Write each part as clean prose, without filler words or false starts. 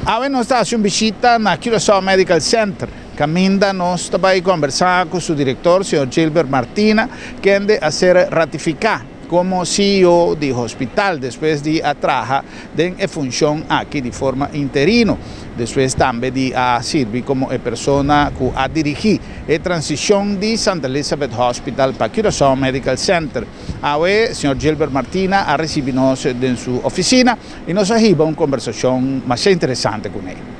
Awe nos ta hasi un bishita na Curaçao Medical Center, kaminda nos ta bai kombersá ku su direktor, señor Gilbert Martina, kende a ser ratifiká komo CEO di hospital despues di a traha den e funshon aki di forma interino, despues tambe di a sirbi komo e persona ku a dirigí e transishon di Santa Elizabeth Hospital pa Curaçao Medical Center. Awe señor Gilbert Martina a risibi nos den su ofisina i nos a hiba un kombersashon masha interesante kuné.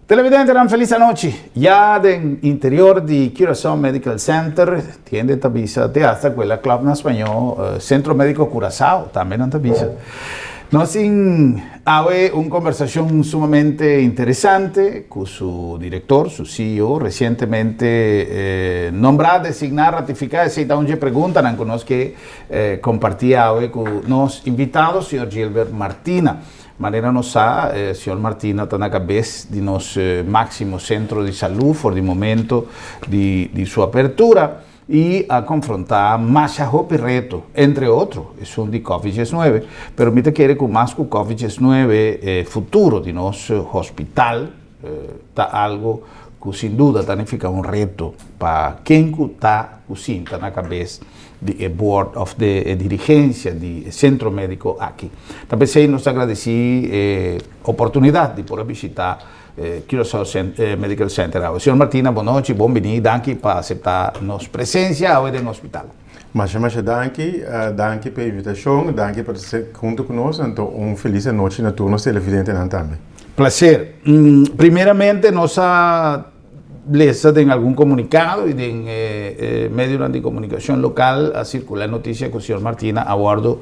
Televidentenan felis anochi. Ya den interior di Curaçao Medical Center tiende ta bisa te hasta cu el a klap na spañó Centro Medico Curaçao tambe nan ta bisa. Nos tin awe un conversacion sumamente interesante cu su director, su CEO, recientemente nombra, designa, ratifica, esey ta un dje preguntanan cu nos ke comparti awe cu nos invitado, señor Gilbert Martina. Manera nos sa, señor Martina ta na kabes di nos máksimo sentro di salú for di momento di di su apertura i a konfrontá masha hopi reto, entre otro esun di Covid diesnuebe. Pero mi ta kere ku mas ku Covid diesnuebe e futuro di nos hospital ta algo ku sin duda ta nifiká un reto pa ken ku ta ku sinta na kabes di e board of de e dirigencia di e centro medico aki. Ta p'esey nos ta agradeci e oportunidad di por a bishita Curaçao Medical Center awe. Señor Martina, bon nochi, bon bini, danki pa acepta nos presencia awe den hospital. Masha masha danki, danki pa e invitacion, danki pa ta hunto cu nos, anto un feliz anochi na tur nos televidentenan tambe. Placer. Primeramente nos a Lesa den algun komunikado i den e medionan di komunikashon lokal a sirkulá e notisia ku señor Martina a wòrdu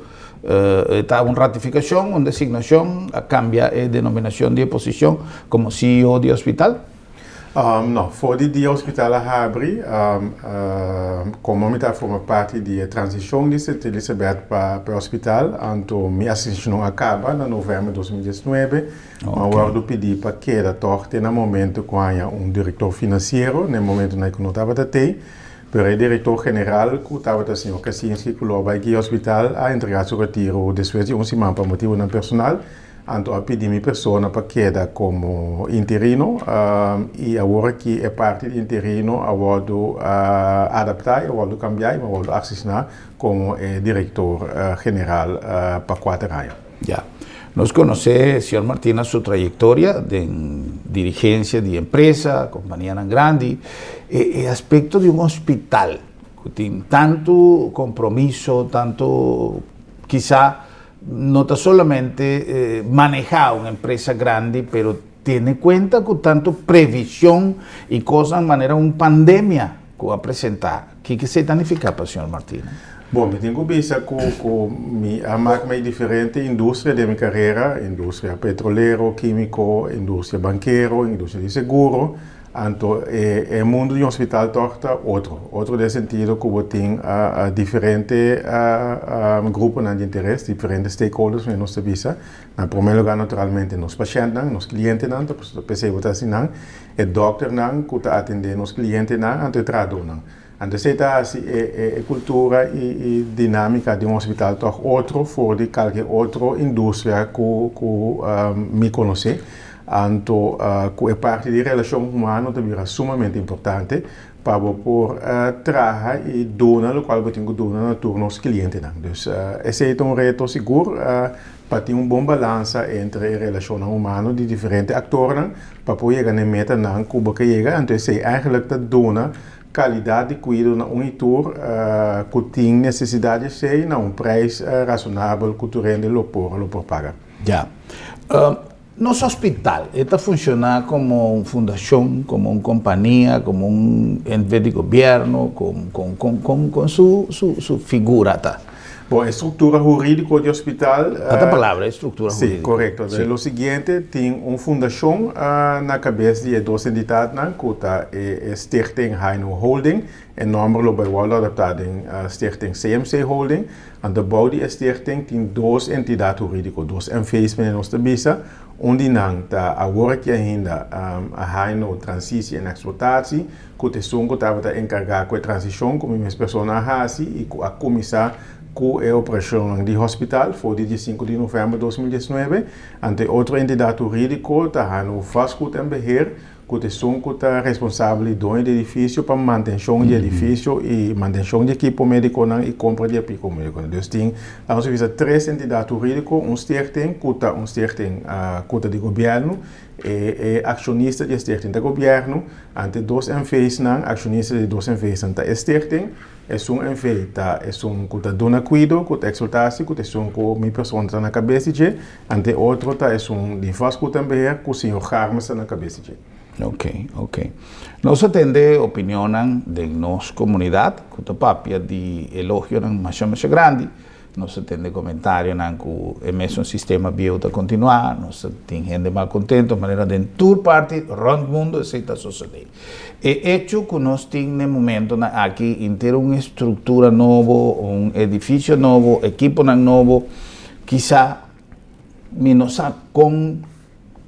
ta un ratifikashon, un designashon, a kambia e denominashon di e posishon komo CEO di hospital? No, for di dia hospital a habri, komo mi ta forma parti di e transishon di Sint Elisabeth pa e hospital, anto mi asignashon a kaba na novèmber 2019. Ma wòrdu pidí pa keda tòg te na momentu ku haña un direktor finansiero, na e momentunan ku no tabata tei, pero e direktor general ku tabata señor Kaczynski ku lo a bai guia hospital a entregá su retiro despues di un siman pa motibunan personal, anto a pidi mi persona pa keda komo interino i awor aki e parti di interino a wòrdu adaptá i a wòrdu kambiá i mi a wòrdu asigná komo e direktor general pa kuater aña. Ya. Nos konosé señor Martina su trayektoria den dirigensia di empresa, kompanianan grandi. E e aspekto di un hospital ku tin tantu kompromiso, tantu kisá no ta solamente manehá un empresa grandi, pero tene kuenta ku tantu previshon i kosnan manera un pandemia ku a presentá. Kiko esei ta nifiká pa señor Martina? Bon, mi tin ku bisa ku ku mi a mak mei diferente industria den mi karera, industria petrolero, kímiko, industria bankero, industria di seguro. Anto e e mundu di hospital tòg ta otro. Otro den sentido ku bo tin diferente gruponan di interes, diferente stakeholders manera nos ta bisa. Na promé lugá naturalmente nos pashèntnan, nos klientenan, ta p'esei bo ta hasi nan. E dòkternan ku ta atendé nos klientenan anto e trahadónan. Anto esei ta hasi e e kultura i i dinámika di un hospital tòg otro for di kalke otro industria ku ku mi konosé. Anto ku e parti di relashon humano ta bira sumamente importante pa bo por traha i duna lokual bo tin ku duna na tur nos klientenan. Dus esei ta un reto sigur pa tin un bon balansa entre e relashonnan humano di diferente aktornan pa por yega na e metanan ku bo ke yega. Anto esei eigenlijk ta duna kalidat di kuido na un i tur ku tin nesesidat di esei na un preis rasonabel ku tur hende lo por lo por paga. Ya. Nos hospital e ta funciona como un fundacion, como un compania, como un ente di gobierno, con con con con con su su su figura ta? Bon, e structura huridico di hospital. Ta ta palabra, e structura huridico. Si, correcto. Si. Lo siguiente, tin un fundacion na cabes di e dos entidadnan cu ta e Stichting Haino Holding, e nomber lo bay wordo adapta den Stichting CMC Holding. Anto bou di e stichting tin dos entidat hurídiko, dos NV's manera nos ta bisa. Un di nan ta awor aki ainda a Haino Transitie en Exploitatie, ku ta esun ku tabata enkargá ku e transishon ku mi mes persona a hasi i ku a kuminsá ku e operashonnan di hospital for di diesinku di novèmber 2019. Anto e otro entidat hurídiko ta Hano Vastgoed en Beheer ku ta esun ku ta responsabel i doño di edifisio pa mantenshon di edifisio i mantenshon di ekipo médikonan i kompra di ekipo médikonan. Dus tin, laga nos bisa, tres entidat hurídiko, un stichting ku ta un stichting ku ta di gobièrnu, e akshonista di e stichting ta gobièrnu, anto e dos NV's-nan, akshonista di e dos NV's-nan ta e stichting. Esun NV ta esun ku ta duna kuido, ku ta eksoltasi, ku ta esun ku mi persona ta na kabes di dje. Ante otro ta esun di vastgoedenbeheer ku señor Garmes ta na kabes di dje. Ok, ok. Nos a tende opinionnan den nos komunidat ku ta papia di elogionan masha masha grandi. Nos a tende comentarionan cu e mesun sistema bieu ta continua, nos a tin hende malcontento, manera den tur parti rond mundo esey ta sosode. E hecho cu nos tin n'e momentonan aki henter un estructura nobo, un edificio nobo, equiponan nobo, kisa mi no sa con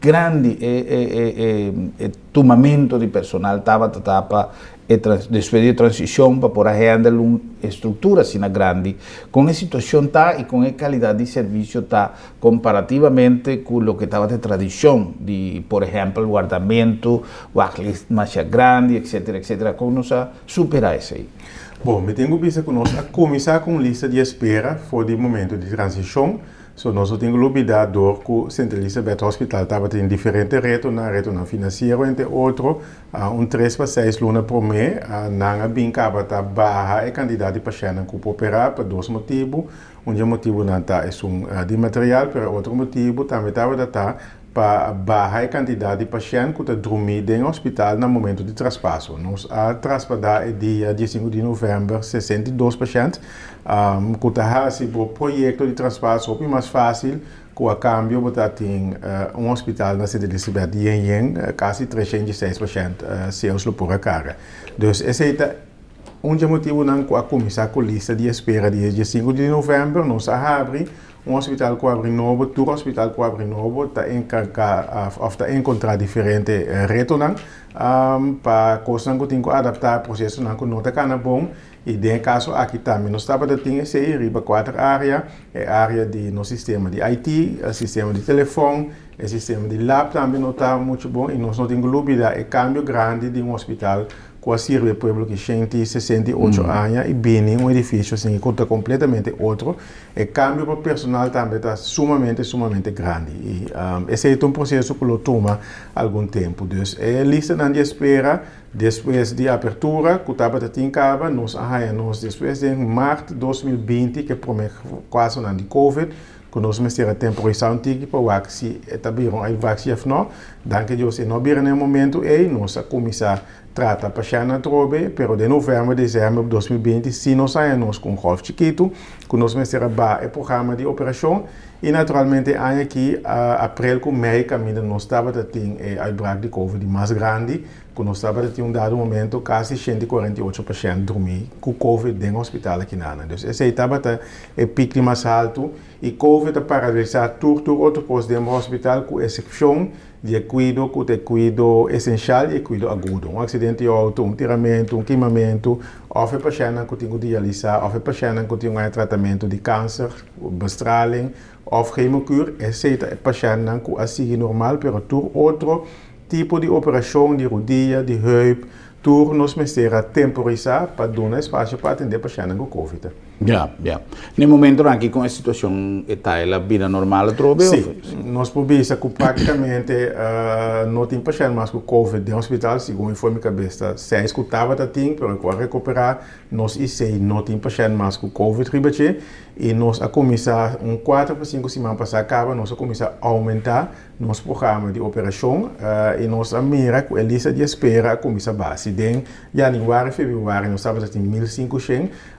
grandi e tumamento di personal tabata ta pa e despues di e transicion pa por a handle un estructura asina grandi con e situacion ta y con e calidad di servicio ta comparativamente cu loke tabata e tradicion di por ehempel wardamento, wachtlijst masha grandi etcetera etcetera con nos a supera esey? Bon, mi tin cu bisa cu nos a cuminsa cu un lista di espera for di momento di transicion. So nos no tin ku lubidá dor ku Sint Elisabeth Hospital tabatin diferente retonan, retonan finansiero entre otro, un tres pa seis luna promé nan a bin kaba ta baha e kantidat di pashèntnan ku por operá pa dos motibu. Un di e motibunan ta esun di material, pero e otro motibu tambe tabata ta pa baha e kantidat di pashènt ku ta drumí den hospital na momentu di traspaso. Nos a traspadá e dia diesinku di novèmber 62 pashènt ku ta hasi bo proyekto di traspaso hopi mas fásil ku a kambio bo ta tin un hospital na Sint Elisabeth yen yen kasi 306 pashènt sels lo por a karga. Dus esei ta un dje motibunan ku a kuminsá ku lista di espera di e diesinku di novèmber. Nos a habri Un hospital ku abri nobo, tur hospital ku abri nobo ta enkargá òf ta enkontrá diferente retonan pa kosnan ku tin ku adaptá, prosesonan ku no ta kana bon i den e kaso aki tambe nos tabata tin esei riba kuater área, e área di nos sistema di IT, e sistema di telefòn, e sistema di lab tambe no ta muchu bon i nos no tin ku lubidá e kambio grandi di un hospital ku a sirbi e pueblo ki 168 aña i bini un edifisio asin ku ta kompletamente otro. E kambio pa personal tambe ta sumamente, sumamente grandi i esei ta un proseso ku lo tuma algun tempu. Dus e listanan di espera despues di apertura ku tabata tin kaba, nos a haña nos despues den mart 2020 ku e promé kasonan di covid ku nos mester a temporisá un tiki pa wak si e ta bira un uitbraak òf no. Danki Dios e no bira na e momentu ei, nos a kuminsá Trata pashèntnan atrobe, pero den novèmber, desèmber 2020 si nos haña nos ku un gòlf chikitu ku nos mester a baha e programa di operashon i naturalmente e aña aki aprel ku mei kaminda nos tabata tin e uitbraak di covid di mas grandi ku nos tabata tin un dado momento kasi 148 pashènt drumí ku covid den hospital aki nan. Dus esei tabata e pik di mas haltu i covid a paralisá tur tur otro kos den bo hospital ku esepshon Di e kuido ku ta e kuido esenshal i e kuido agudo. Un aksidente di outo, un tiramentu, un kimamentu, òf e pashèntnan ku tin ku dialisá, òf e pashèntnan ku tin un tratamentu di kanser, bestraling òf chemokuur, esei ta e pashèntnan ku a sigui normal, pero tur otro tipo di operashon di rudia, di heup, tur nos mester a temporisá pa duna espasio pa atendé pashèntnan ku covid. Ya, ya. Na e momentonan aki kon e situashon e ta? El a bira normal atrobe of? Sí, nos por bisa ku práktikamente no tin pashènt mas ku covid den hospital, segun informe kabes ta seis ku tabata tin pero ku a rekuperá. Nos isei no tin pashènt mas ku covid riba dje i nos a kuminsá un kuater pa sinku siman pasá kaba nos a kuminsá oumentá nos programa di operashon i nos a mira ku e lista di espera a kuminsá baha. Si den yanüari, febrüari nos tabata tin 1500,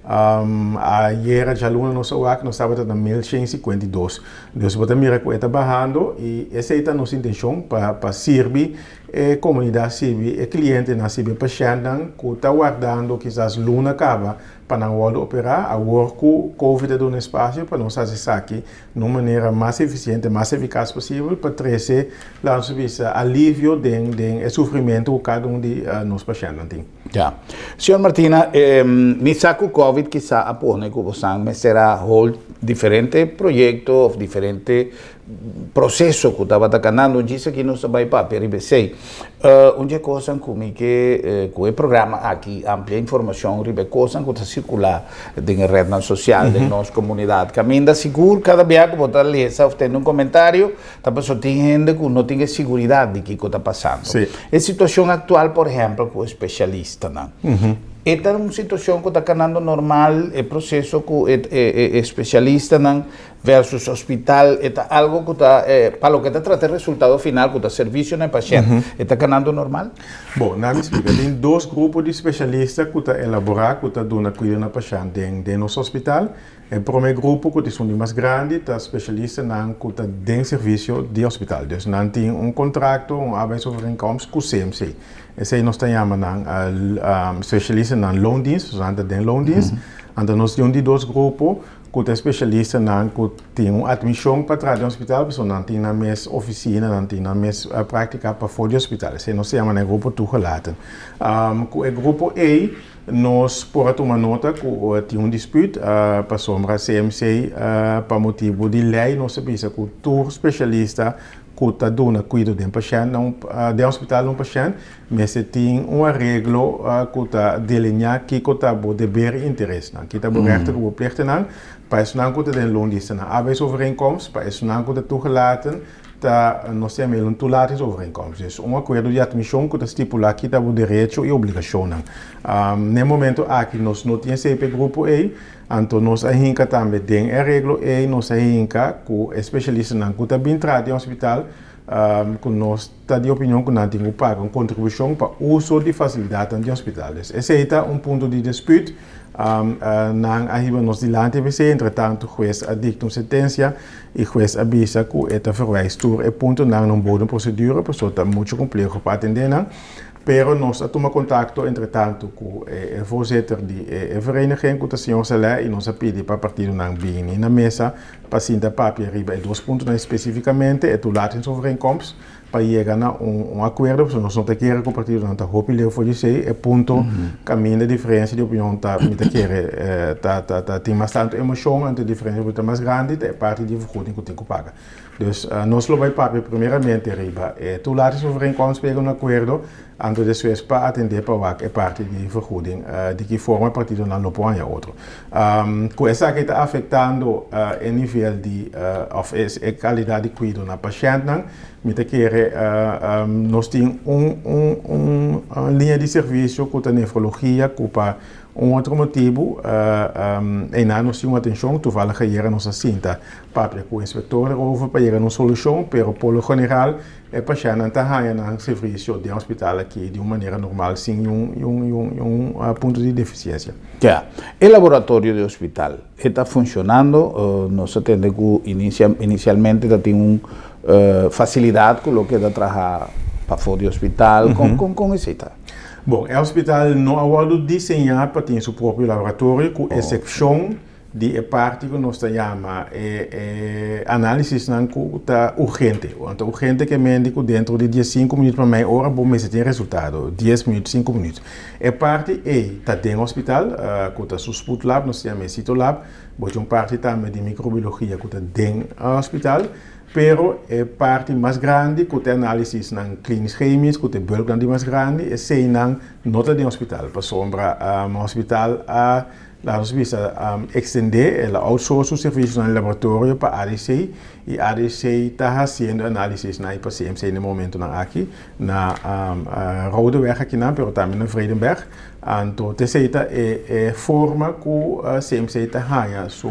Ayera djaluna nos a wak nos tabata na 1152. Dus bo ta mira ku e ta bahando i esei ta nos intenshon pa pa sirbi e komunidat, sirbi e klientenan, sirbi e pashèntnan ku ta wardando kisas luna kaba pa nan wòrdu operá. Awor ku covid a duna espasio pa nos hasi esaki na un manera mas efisiente, mas efikas posibel pa trese, laat nos bisa, alivio den den e sufrimentu ku kada un di nos pashèntnan tin. Ja. Señor Martina, mi sa ku Covid kisa a pone ku bosan mester a hold diferente proyekto of diferente proseso ku tabata kanando. Un djis aki nos ta bai papia riba esei. Un dje kosan ku mi ke ku e programa aki amplia informashon riba e kosan ku ta sirkulá den e retnan sosial den nos komunidat. Kaminda sigur kada bia ku bo ta lesa of tende un komentario ta pasobra tin hende ku no tin e siguridat di kiko ta pasando. E situashon aktual por ehèmpel ku e spesialistanan. E ta un situashon ku ta kanando normal e proseso ku e e spesialistanan versus hospital e ta algo ku ta pa loke ta trata e resultado final ku ta servisio na e pashènt e ta kanando normal? Bon, nan mi splika. Tin dos grupo di spesialista ku ta elaborá ku ta duna kuido na pashènt den den nos hospital. E promé grupo ku ta esun di mas grandi ta spesialistanan ku ta den servisio di hospital. Dus nan tin un kontrakto, un arbeidsovereenkomst ku CMC. Esei nos ta yama nan spesialistanan loondienst, pasobra nan ta den loondienst. Anto nos tin un di dos grupo ku ta spesialistanan ku tin un atmishon pa traha den hospital, pasobra nan tin nan mes ofisina, nan tin nan mes práktika pafó di hospital. Esei nos ta yama nan e grupo toegelaten. Ku e grupo ei nos por a tuma nota ku tin un disput pasobra CMC pa motibu di lei nos ta bisa ku tur spesialista ku ta duna kuido den pashènt na un den hospital na un pashènt Mester tin un areglo ku ta delineá kiko ta bo deber i interesnan, ki ta bo rèchten ku bo plichtennan, pa esnan ku ta den loondienst na arbeidsovereenkomst, pa esnan ku ta toegelaten ta nos ta yama el un toelatingsovereenkomst, dus un akuerdo di atmishon ku ta stipulá ki ta bo derecho i obligashonnan. Na e momento aki nos no tin esei pa e grupo ei, anto nos a hinka tambe den e areglo ei nos a hinka ku e spesialistanan ku ta bin traha den hospital ku nos ta di opinion ku nan tin ku paga un kontribushon pa uso di fasilidatnan di hospital. Dus esei ta un punto di disput. Nan a hiba nos dilanti p'esei, entretantu hues a dikta un sentensia i hues a bisa ku e ta verwijs tur e puntonan na un bodemprocedure pasobra ta muchu kompleho pa atendé nan. Pero nos a tuma kontakto entretantu ku e voorzitter di e vereniging ku ta señor Saleh i nos a pidi pa partidonan bini na mesa pa sinta papia riba e dos puntonan spesifikamente, e toelatingsovereenkomst, pa yega na un akuerdo, pasobra nos no ta kere ku partidonan ta hopi leu for di esei, e punto kaminda diferensia di opinion ta, mi ta kere ta ta tin mas tantu emoshon, anto e diferensia di opinion ta mas grandi, ta e parti di vergoeding ku tin ku paga. Dus nos lo bai papia primeramente riba e toelatingsovereenkomst pa yega un akuerdo, Anto despues pa atendé pa wak e parti di vergoeding, di ki forma e partidonan lo por haña otro. Ku esaki ta afektando e nivel di òf e kalidat di kuido na pashèntnan, mi ta kere nos tin un un un liña di servisio ku ta nefrologia ku pa un otro motibu einan nos tin un atenshon, toevallig ayera nos a sinta papia ku inspektor erover pa yega na un solushon, pero por lo general E pashèntnan ta haña nan servisio den hospital aki di un manera normal sin niun punto di defisiensia. Ya. E laboratorio di hospital e ta funshonando? Nos a tende ku inisialmente ta tin un fasilidat ku lo keda traha pafó di hospital. Kon kon esei ta? Bon, e hospital no a wòrdu diseñá pa tin su propio laboratorio ku esepshon Di e parti ku nos ta yama e e análisisnan ku ta urgente. Ora ta urgente ke mende ku dentro di diesinku minüt pa mei ora bo mester tin resultado, dies minüt, sinku minüt. E parti ei ta den hospital ku ta su spoedlab, nos ta yama e citolab. Bo tin un parti tambe di mikrobiologia ku ta den hospital. Pero e parti mas grandi ku ta e análisisnan klinisch chemisch, ku ta e bulknan di mas grandi, eseinan no ta den hospital pasobra hospital a Laat nos bisa extende, el a outsource su servicionan di laboratorio pa ADC y ADC ta haciendo análisis na e pacientnan na e momentonan aki na Rodeweg akinan pero tambe na Vredenberg. Anto t'esey ta e forma cu CMC ta haya su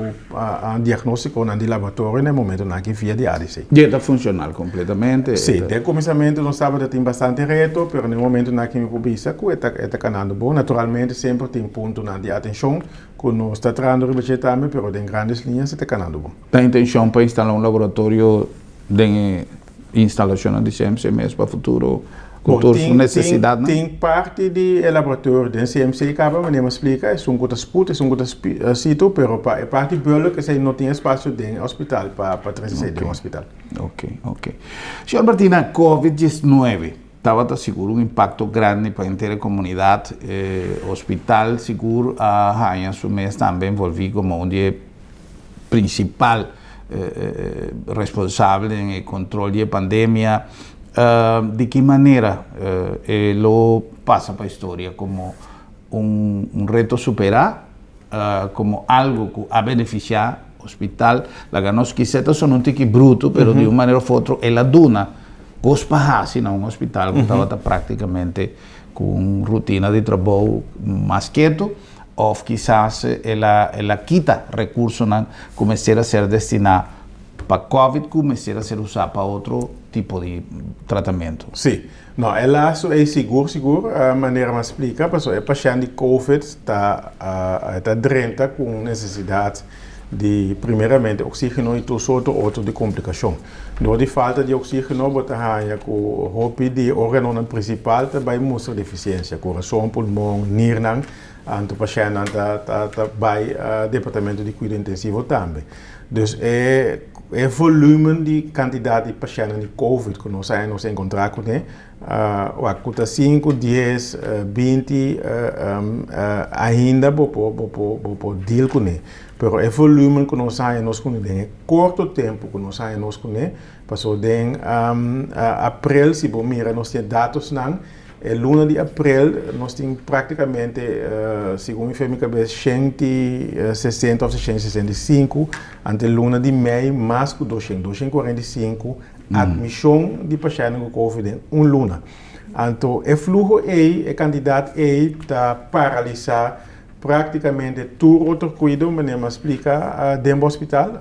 diagnosticonan di laboratorio na e momentonan aki via di ADC. Y e ta funcional completamente? Si, den cuminsamentu nos tabata tin bastante reto pero na e momentonan aki mi por bisa cu e ta canando bon. Naturalmente semper tin puntonan di atencion cu nos ta trahando riba dje tambe, pero den grandes liñas e ta canando bon. Ta intencion pa instala un laboratorio den e instalacionnan di CMC mes pa futuro cu tur su necesidadnan? Tin parti di e laboratorio den CMC caba, manera mi a splica, esun cu ta spoed, esun cu ta cito, pero pa e parti bulk esey no tin espacio den e hospital pa trece esey den hospital. Ok, ok. Señor Martina, covid 19. Tabata sigur un impacto grandi pa henter e comunidad. E hospital sigur a haña su mes tambe envolvi como un di e principal responsabel den e control di e pandemia. Di ki manera e lo pasa pa historia como un reto supera, como algo cu a beneficia hospital? Laga nos kise ta sona un tiki bruto, pero di un manera of otro el a duna cos pa haci na un hospital cu tabata practicamente cu un rutina di trabou mas keto, of kisas el a el a kita recursonan cu mester a ser destina pa covid cu mester a ser usa pa otro tipo di tratamento. Sí. No, e laso ei sigur sigur, manera mi a splika, pasobra e pashènt di covid ta ta drenta ku un nesesidat di primeramente oksígeno i tur sorto otro di komplikashon. Dor di falta di oksígeno bo ta haña ku hopi di e órganonan prinsipal ta bai mustra defisiensia, kurason, pulmon, nirnan, anto pashèntnan ta ta ta bai departamento di kuido intensivo tambe. Dus e e volumen di kantidat di pashèntnan di covid ku nos a nos enkontrá kuné, wak ku ta sinku, dies, 20 ainda bo por bo por bo por deal kuné. Pero e volumen ku nos haña nos kuné den e korto tempu ku nos haña nos kuné, pasobra den aprel si bo mira nos tin e datosnan, E luna di aprel nos tin práktikamente, segun mi fe mi kabes, 160 òf 165, ante luna di mei mas ku 200, 245 atmishon di pashèntnan ku covid den un luna. Anto e fluho ei, e kantidat ei ta paralisá práktikamente tur otro kuido, manera mi a splika, den bo hospital,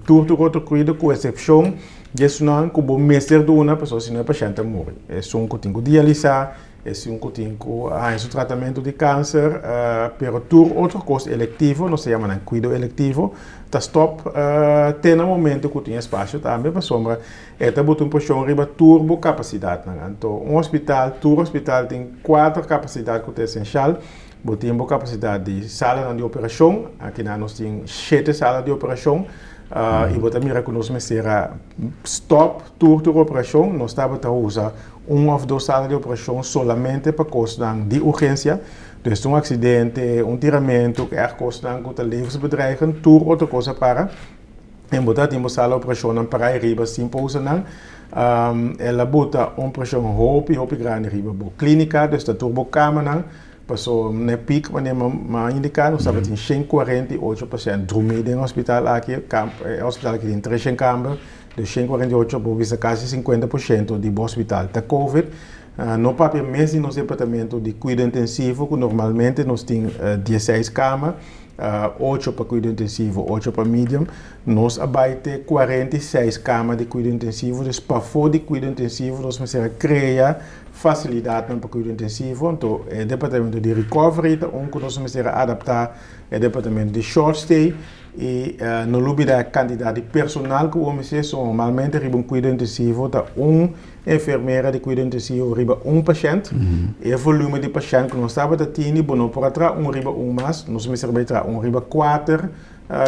tur tur otro kuido ku eksepshon Di esunnan ku bo mester duna pasobra si no e pashènt ta muri. Esun ku tin ku dialisá, esun ku tin ku haña su tratamentu di kanser, pero tur otro kos elektivo, nos ta yama nan kuido elektivo, ta stòp te na momentu ku tin espasio tambe pasobra e ta buta un preshon riba tur bo kapasidatnan. Anto un hospital, tur hospital tin kuater kapasidat ku ta esenshal, bo tin bo kapasidat di salanan di operashon, akinan nos tin shete sala di operashon, I bo ta mira ku nos mester a stòp tur tur operashon. Nos tabata usa un òf dos sala di operashon solamente pa kosnan di urgensia. Dus un aksidente, un tiramentu, ègt kosnan ku ta levensbedreigend, tur otro kos a para. En bo ta tin bo sala operashonnan para ei riba sin por usa nan. El a buta un preshon hopi hopi grandi riba bo klínika, dus ta tur bo kamanan. Paso n'e piek wanneer mi a indiká nos tabatin 148 pashènt drumí den hospital aki, e hospital aki tin 300 kamber, dus 148 bo bisa kasi 50% di bo hospital ta covid. No papia mes di nos departamento di kuido intensivo ku normalmente nos tin 16 kama, ocho pa kuido intensivo, ocho pa medium. Nos a bai te 46 kama di kuido intensivo, dus pafó di kuido intensivo nos mester a krea Facilidadnan pa cuido intensivo, anto e departamento di recovery ta un cu nos mester a adapta, e departamento di short stay y no lubida e cantidad di personal cu bo mester, so normalmente riba un cuido intensivo ta un enfermera di cuido intensivo riba un pashent, e volumen di pashent cu nos tabata tini bo no por a traha un riba un mas, nos mester bay traha un riba cuater.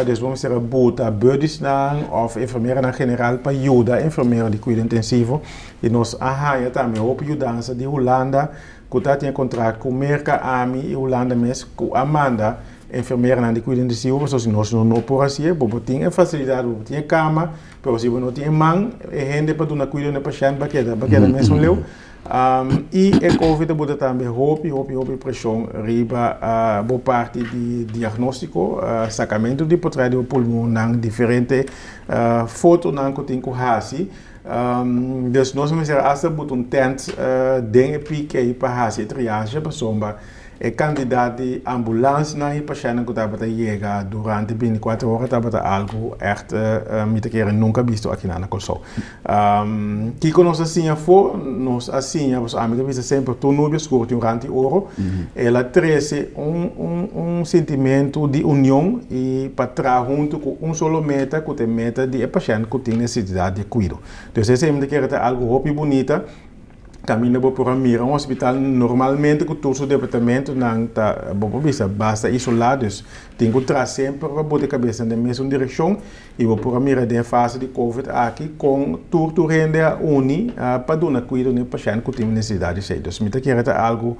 Dus bo mester a buta buddiesnan of enfermeranan general pa yuda enfermero di kuido intensivo. I nos a haña tambe hopi yudansa di Hulanda ku ta tin e kontrakt ku Merka, ami i Hulanda mes ku a manda enfermeranan di kuido intensivo pasobra si nos no por hasié bo por tin e fasilidat, bo por tin e kama, pero si bo no tin e man, e hende pa duna kuido na e pashènt ba keda ba keda mesun leu. I e covid a buta tambe hopi hopi hopi preshon riba bo parti di diagnóstiko, sakamentu di potrèt di bo pulmonnan, diferente fotonan ku tin ku hasi. Dus nos mester asta buta un tènt den e pik ei pa hasi e triage pasobra E kantidat di ambulansnan i pashèntnan ku tabata yega durante 24 ora tabata algu ègt mi ta kere nunka bisto akinan na Kòrsou. Kiko nos a siña afó? Nos a siña, pasobra ami ta bisa semper tur nubia skur tin un rant di oro. El a trese un un un sintimentu di union i pa traha huntu ku un solo meta ku ta e meta di e pashènt ku tin nesesidat di kuido. Entonces esei mi ta kere ta algu hopi bunita. Kaminda bo por a mira un hospital normalmente ku tur su departamentonan ta, bo por bisa, basta isolá, dus tin ku traha semper pa bota e kabesnan den mesun direkshon i bo por a mira den e fase di covid aki kon tur tur hende a uni pa duna kuido na e pashènt ku tin nesesidat di esei. Dus mi ta kere ta algu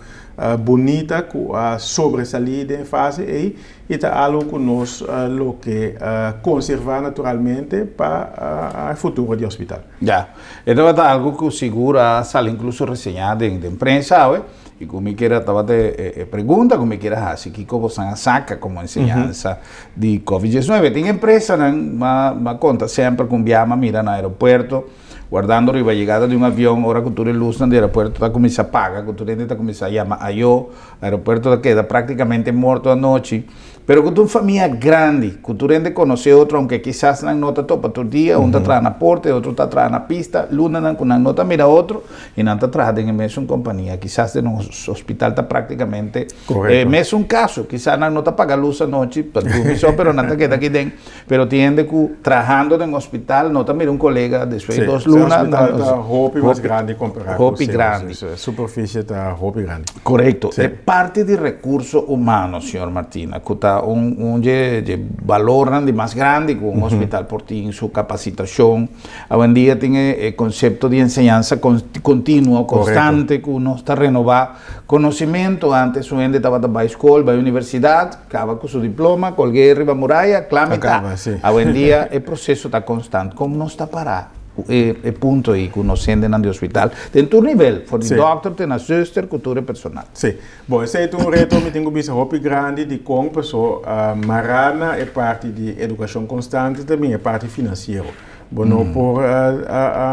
bunita ku a sobresalí den e fase ei I ta algu ku nos lo ke konservá naturalmente pa e futuro di hospital. Ya. E tabata algu ku sigur a sali inkluso reseñá den den prensa awe i ku mi kier a tabata e pregunta ku mi kier a hasi, kiko bosan a saka komo enseñansa di Covid 19? Tin empresanan, m'a konta semper ku un biaha m'a mira na aeropuerto, Wardando riba yegada di un avion, ora ku tur e lusnan di aeropuerto ta kuminsá paga, ku tur hende ta kuminsá yama ayó, aeropuerto ta keda práktikamente morto anochi. Pero ku ta un famia grandi, ku tur hende konosé otro, aunke kisas nan no ta topa tur dia, un ta traha na porta, e otro ta traha na pista, lunanan ku nan no ta mira otro i nan ta traha den e mesun kompania. Kisas den nos hospital ta práktikamente e mesun kaso. Kisas nan no ta paga lus anochi pa durmi so, pero nan ta keda aki den. Pero tin hende ku trahando den hospital no ta mira un kolega despues di dos luna. Sí, hospital ta hopi mas grandi kompará ku Hopi grandi. Superfisie ta hopi grandi. Korekto. E parti di rekurso humano, señor Martina, ku ta un un dje dje balornan di mas grandi ku un hospital por tin, su kapasitashon. Awendia tin e konsepto di enseñansa kontinuo, konstante, ku nos ta renobá Conocimento, antes un hende tabata bai scol, bai universidad, caba cu su diploma, colgu'e riba muraya, cla mi ta. Awendia e proceso ta constant. Con nos ta para cu e punto ey cu nos hendenan di hospital, den tur nivel, for di dokter te na zuster cu tur e personal? Si. Bon, esey ta un reto mi tin cu bisa hopi grandi dicon paso mara na e parti di educacion constante ta bin e parti financiero. Bo no por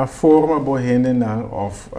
forma bo hendenan òf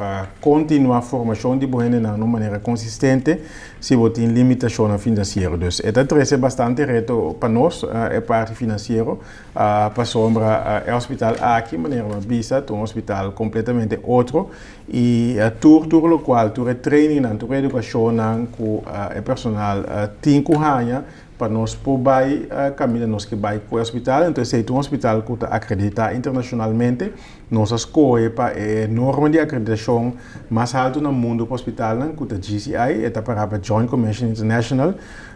kontinuá formashon di bo hendenan na un manera konsistente si bo tin limitashonnan finansiero. Dus e ta trese bastante reto pa nos, e parti finansiero, pasobra e hospital aki, manera bo a bisa, ta un hospital kompletamente otro i tur tur lokual, tur e trainingnan, tur e edukashonnan ku e personal tin ku haña Pa nos por bai kaminda nos ke bai ku e hospital, enton esei ta un hospital ku ta akreditá internashonalmente. Nos a skohe pa e norma di akreditashon mas haltu na mundu pa hospitalnan, ku ta JCI, e ta pará pa Joint Commission International.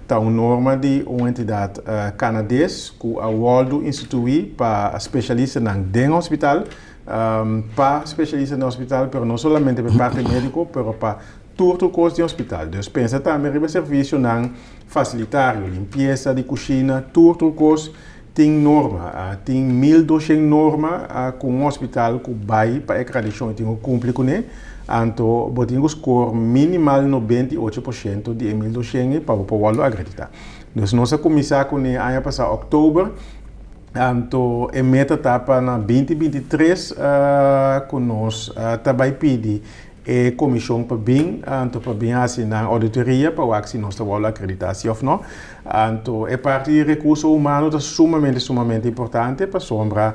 Ta un norma di un entidat kanades ku a wòrdu instituí pa spesialistanan den hospital, pa spesialistanan den hospital, pero no solamente pa e parti médiko, pero pa tur tur kos den hospital. Dus pensa tambe riba servisionan Fasilitario, limpiesa di kushina, tur tur kos tin norma. Tin 1200 norma ku un hospital ku bai pa e akreditashon e tin ku kumpli kuné. Anto bo tin ku skor minimal 98% di e 1200 ei pa bo por wòrdu akreditá. Dus nos a kuminsá kuné aña pasá òktober, anto e meta ta pa na 2023 ku nos ta bai pidi E komishon pa bin, anto pa bin hasi nan ouditoria pa wak si nos ta wòrdu akreditá si òf nò. Anto e parti di rekurso humano ta sumamente sumamente importante pasobra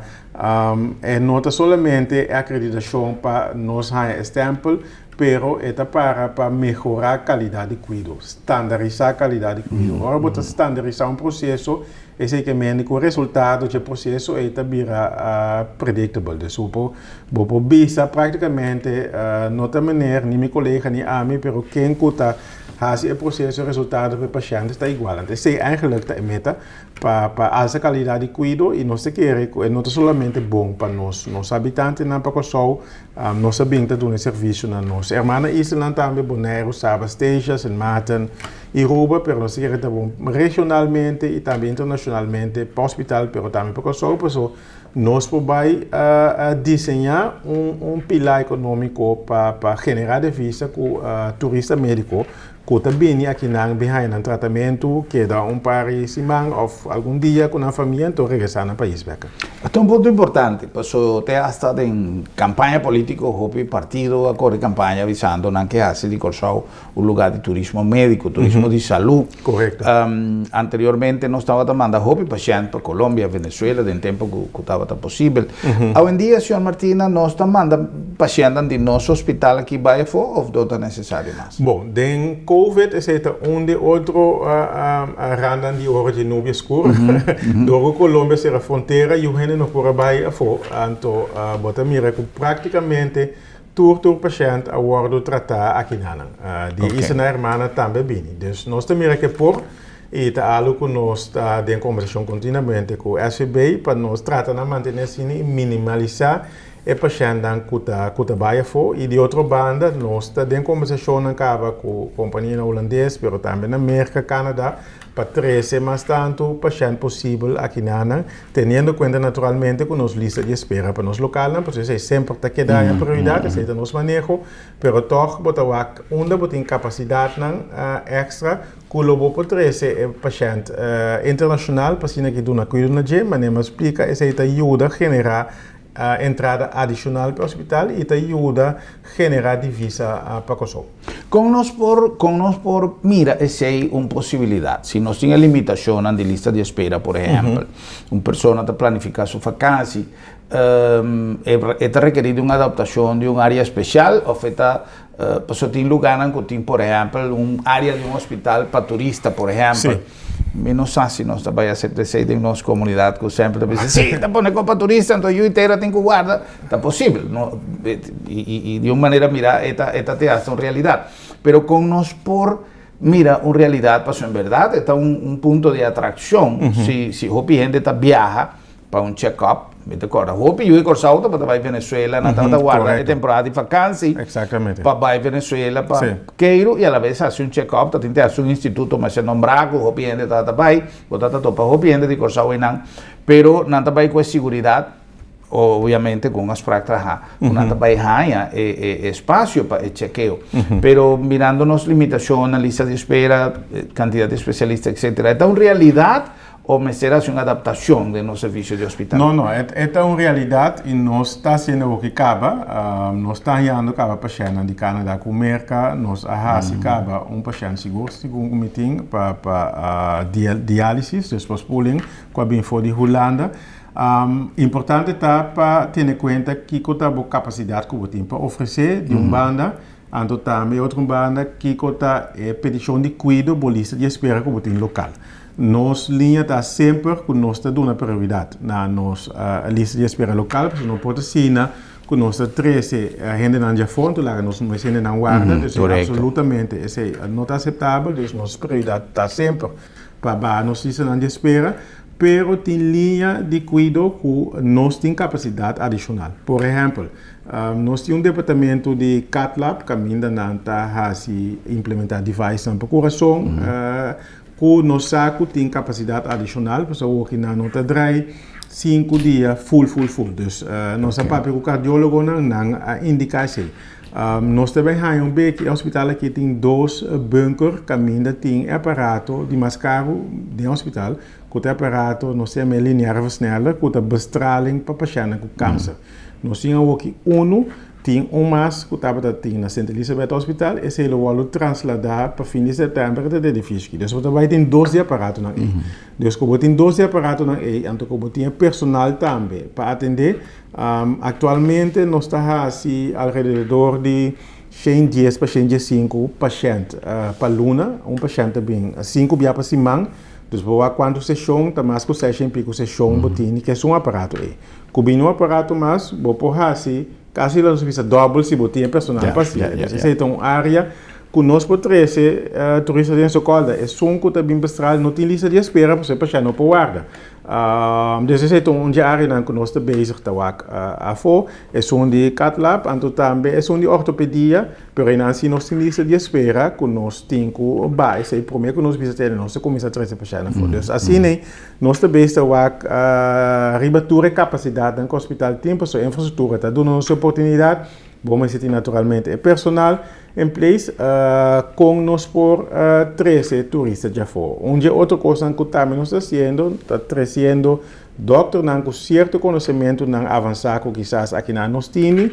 e no ta solamente e akreditashon pa nos haña e stèmpel, pero e ta para pa mehorá kalidat di kuido, standarisá kalidat di kuido. Ora bo ta standarisá un proseso, Esei ke mende ku resultado dje proseso ei ta bira predictable. Dus bo por bo por bisa praktikamente no ta meneer ni mi kolega ni ami pero ken ku ta hasi e proseso e resultado pa e pashènt ta igual. Anto esei eigenlik ta e meta pa pa alsa kalidat di kuido i nos ta kere ku e no ta solamente bon pa nos nos habitantenan pa Kòrsou. Nos a bin ta duna e servisio na nos hermana islanan tambe, Boneiru, Saba, Statia, Sint Maarten i Ruba, pero nos ta kere ta bon regionalmente i tambe internashonalmente pa hospital, pero tambe pa Kòrsou, paso nos por bai diseñá un pilá ekonómiko pa generá devisa ku turista médiko ku ta bini akinan bin haña nan tratamentu, keda un par di siman òf algun dia ku nan famia, anto regresá nan pais bèk. Ta un punto importante, paso te hasta den kampaña polítiko hopi partido a kore kampaña bisando nan ke hasi di Kòrsou un lugá di turismo médiko, turismo di salú. Korekto. Anteriormente nos tabata manda hopi pashènt pa Colombia, Venezuela den tempu ku tabata posibel. Awendia, señor Martina, nos ta manda pashèntnan di nos hospital aki bai afó òf no ta nesesario mas? Bon, den Covid esei ta un di otro randan di ora dje nubia skur. Dor ku Colombia sera frontera yu hende no por a bai afó. Anto bo ta mira ku práktikamente. Tur tur pashènt a wòrdu tratá akinanan. Di Isana Hermana tambe a bini. Dus nos ta mira ke por i ta algu ku nos ta den kombersashon kontinuamente ku SVB pa nos trata na mantené asina i minimalisá e pashèntnan ku ta ku ta bai afó. I di otro banda nos ta den kombersashonnan kaba ku kompanianan hulandes pero tambe na Merka, Canada pa trese mas tantu pashènt posibel akinanan, teniendo kuenta naturalmente ku nos lista di espera pa nos lokalnan, pasobra esei semper ta keda e prioridat, esei ta nos maneho, pero tòg bo ta wak unda bo tin kapasidatnan èkstra ku lo bo por trese e pashènt internashonal pa asina ki duna kuido na dje, manera mi a splika esei ta yuda generá entrada adishonal pa e hospital i ta yuda generá divisa pa Kòrsou. Kon nos por kon nos por mira esei un posibilidat? Si nos tin e limitashonnan di lista di espera, por ehèmpel, un persona ta planifiká su fakansi, e ta rekerí di un adaptashon di un área spesial òf e ta pasobra tin lugánan ku tin, por ehèmpel, un área di un hospital pa turista, por ehèmpel. Mi no sa si nos ta bai asepta esei den nos komunidat ku semper ta bisa, si, ta pone kos pa turista, anto yu i tera tin ku warda. Ta posibel, no, i di un manera mira e ta e ta te hasta un realidat. Pero kon nos por mira un realidat pasobra en bèrdat e ta un un punto di atrakshon si si hopi hende ta biaha pa un check up. Mi ta kòrda hopi yu di Kòrsou tabata bai Venezuela, nan tabata warda e temporada di vakansi pa bai Venezuela pa keiru i alabes hasi un check up. Ta tin te hasi un instituto masha nombrá ku hopi hende tabata bai, bo tabata topa hopi hende di Kòrsou einan, pero nan ta bai ku e siguridat. Obviamente ku un afsprak traha ku nan ta bai haña e espasio pa e chekeo. Pero mirando nos limitashonnan, lista di espera, kantidat di espesialista etsetera, e ta un realidat o mester hasi un adaptashon den nos servisio di hospital? No, no, e ta un realidat i nos ta hasiendo hopi kaba. Nos ta hañando kaba pashèntnan di Canada ku Merka. Nos a hasi kaba un pashènt sigur segun ku mi tin pa diálisis, dus pa spoeling, ku a bin for di Hulanda. Importante ta pa tene kuenta kiko ta bo kapasidat ku bo tin pa ofresé di un banda, anto tambe e otro banda kiko ta e petishon di kuido, bo lista di espera ku bo tin lokal. Nos liña ta semper ku nos ta duna prioridat na nos lista di espera lokal pasobra no por ta asina ku nos ta trese hendenan di afó anto laga nos mes hendenan warda, dus absolutamente esei no ta aseptabel, dus nos prioridat ta semper pa baha nos listanan di espera, pero tin liña di kuido ku nos tin kapasidat adishonal. Por ehèmpel, nos tin un departamento di cath lab kaminda nan ta hasi implementá devicenan pa kurason ku nos sa ku tin kapasidat adishonal, pasobra awor ki nan no ta drai sinku dia ful ful ful. Dus nos a papia ku kardiólogonan, nan a indiká esei. Nos ta bay haña un beki, e hospital aki tin dos bunker caminda tin e aparato di mas caro den hospital, cu ta e aparato nos ta yama e lineaire versneller cu ta bestraling pa pashentnan cu cancer. Nos tin awoki uno, tin un mas cu tabata tin na Sint Elisabeth Hospital, esey lo wordo traslada pa fin di september ta den edificio aki. Dus bo ta bay tin dos di e aparatonan ey. Dus cu bo tin dos di e aparatonan ey, anto cu bo tin e personal tambe pa atende, Aktualmente nos ta hasi alrededor di 110 pa 115 pashènt pa luna. Un pashènt ta bin sinku bia pa siman. Dus bo wak kuantu seshon, ta mas ku seis i piku seshon bo tin ku esun aparato ei. Ku bini un aparato mas, bo por hasi kasi lo nos bisa dòbel si bo tin e personal pa hasi. Dus esei ta un área ku nos por trese turista den Sokolda. Esun ku ta bin bestral no tin lista di espera pasobra e pashènt no por warda. Dus esei ta un dje áreanan ku nos ta bezig ta wak afó. Esun di cath lab, anto tambe esun di ortopedia, pero einan si nos tin lista di espera ku nos tin ku bai esei promé ku nos bisa tene nos ta kuminsá trese pashènt afó. Dus asina nos ta bezig ta wak riba tur e kapasidatnan ku hospital tin pasobra e infrastruktura ta duna nos e oportunidat. Bo mester tin naturalmente e personal in place kon nos por trese turista djafó. Un dje otro kosnan ku tambe nos ta hasiendo ta tresiendo dòkternan ku sierto konosementunan avansá ku kisas akinan nos tini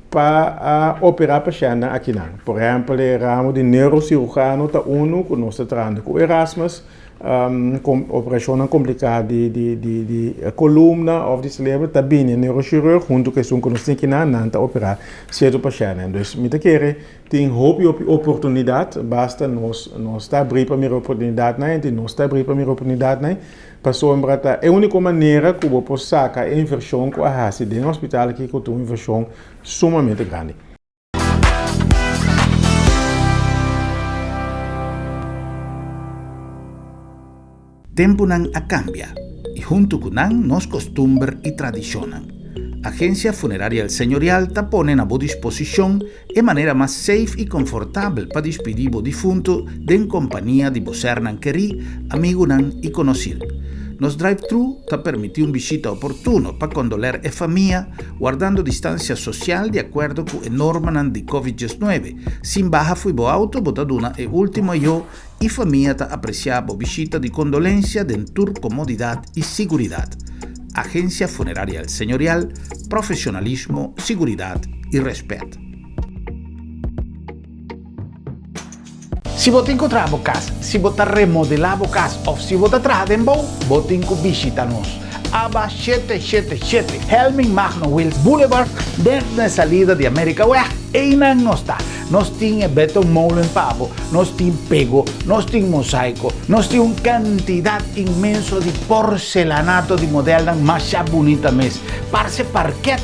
pa operá pashèntnan akinan. Por ehèmpel e ramo di neurosirujano ta unu ku nos ta trahando ku Erasmus. Operashonnan kompliká di di kolumna òf di selebro ta bini e neurochirurg huntu ku esun ku nos tin kinan, nan ta operá sierto pashèntnan. Dus mi ta kere tin hopi hopi oportunidat, basta nos nos ta abrí pa mira oportunidatnan i nos ta abrí pa mira oportunidatnan pasobra ta e úniko manera ku bo por saka e invershon ku a hasi den hospital aki ku ta un invershon sumamente grandi. Tempunan a kambia i huntu ku nan nos kostumber i tradishonnan. Agensia Funeraria El Señorial ta pone na bo disposishon e manera mas safe i konfortabel pa dispidí bo difuntu den kompania di bo sernan kerí, amigunan i konosir. Nos drive-thru ta permití un bishita oportuno pa kondoler e famia, wardando distansia sosial di akuerdo ku e normanan di Covid 19. Sin baha fui bo auto bo ta duna e último ayó i famia ta apresiá bo bishita di kondolensia den tur komodidat i siguridat. Agensia Funeraria El Señorial, profesionalismo, siguridat i rèspèt. Si bo tin ku traha bo kas, si bo ta remodelá bo kas òf si bo ta traha den bou, bo tin ku bishita nos. Aba 777 Helming Magno Wiels Boulevard, den e salida di Amerikaweg, einan nos ta. Nos tin e betonmolen pa bo, nos tin pego, nos tin mosaiko, nos tin un kantidat inmenso di porcelanato di modelnan masha bunita mes. Parse parket,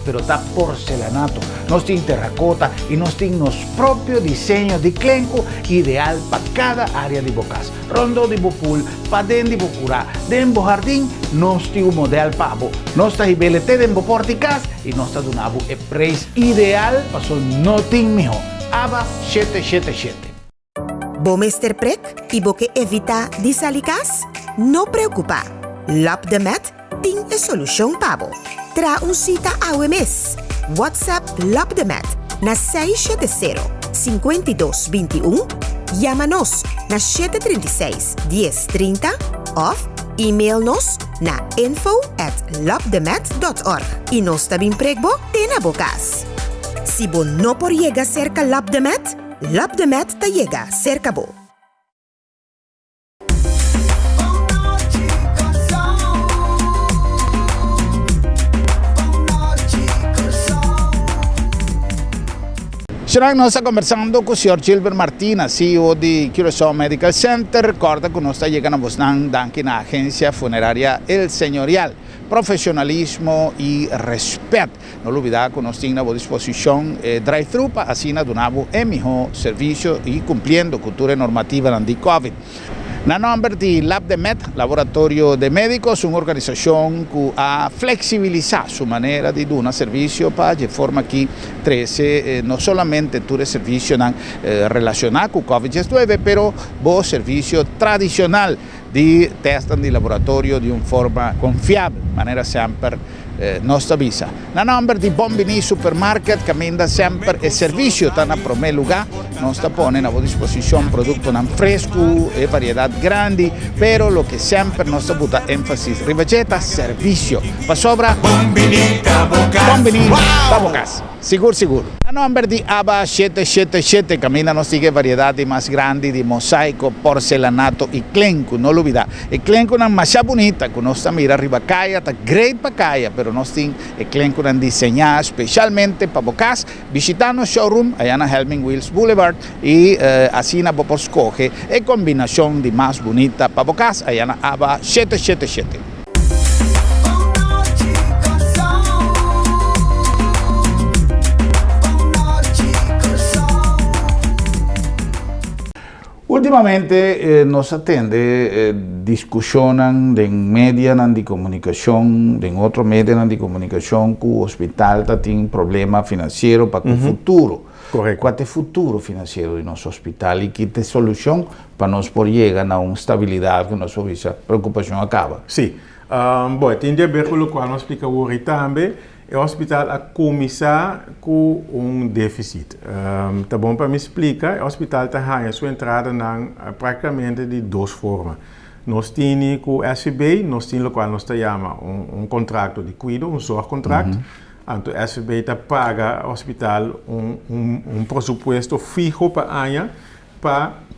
pero ta porcelanato. Nos tin terrakota i nos tin nos propio diseño di klenku ideal pa kada área di bo kas. Rondó di bo pool, paden di bo kurá, den bo hardin, nos tin un modèl pa bo. Nos ta hib'el te den bo pòrt di kas i nos ta duna bo e preis ideal paso no tin mihó. Aba 777. Bo mester prek i bo ke evitá di sali kas? No preokupá! Lap de Met tin e solushon pa bo. Traha un sita awe mes! WhatsApp Lap de Met na 670 52 21, yama nos na 736 10 30 òf email nos na info at lapdemet dot org i nos ta bin prek bo te na bo kas. Si bo no por yega serka Lap de Met, Lap de Met ta yega serka bo. Señor, nos ta conversando cu señor Gilbert Martina, CEO di Curaçao Medical Center. Corda cu nos ta yega na bosnan danki na Agencia Funeraria El Señorial. Profesionalismo y respet. No lubida cu nos tin na bo disposicion e drive-thru pa asina duna bo e miho servicio y cumpliendo cu tur e normativanan di Covid. Na nomber di LabdeMed, Laboratorio de Medicos, un organisacion cu a flexibilisa su manera di duna servicio pa dje forma aki trece no solamente tur e servicionan relaciona cu Covid 19, pero bo servicio tradicional di testnan di laboratorio di un forma confiabel, manera semper Nos ta bisa. Na nomber di Bon Bini Supermarket caminda semper e servicio ta na prome luga. Nos ta pone na bo disposicion productonan fresco, e variedad grandi, pero loke semper nos ta buta enfasis riba dje ta servicio. Pasobra Bon Bini ta bo cas. Bon Bini ta bo cas. Sigur sigur. Na nomber di Aba 777 caminda nos tin e variedad di mas grandi di mosaico, porcelanato y klenku. No lubida, e klenkunan masha bunita cu nos ta mira riba caya ta great pa caya, pero nos tin e klenkunan diseña specialmente pa bo cas. Bishita nos showroom aya na Helming Wiels Boulevard y asina bo por scoge e combinacion di mas bunita pa bo cas aya na Aba 777. Últimamente nos a tende diskushonnan den medianan di komunikashon, den otro medianan di komunikashon ku hospital ta tin problema finansiero pa ku futuro. Kua ta e futuro finansiero di nos hospital i ki ta e solushon pa nos por yega na un stabilidat ku nos por bisa preokupashon a kaba? Sí. Bo, e tin di haber ku lokual nos splika wori tambe. E hospital a kuminsá ku un défisit. Ta bon pa mi splika, e hospital ta haña su entradanan práktikamente di dos forma. Nos tini ku SVB, nos tin lokual nos ta yama un kontrakto di kuido, un zorgcontract. Anto SVB ta paga hospital un un presupuesto fiho pa aña pa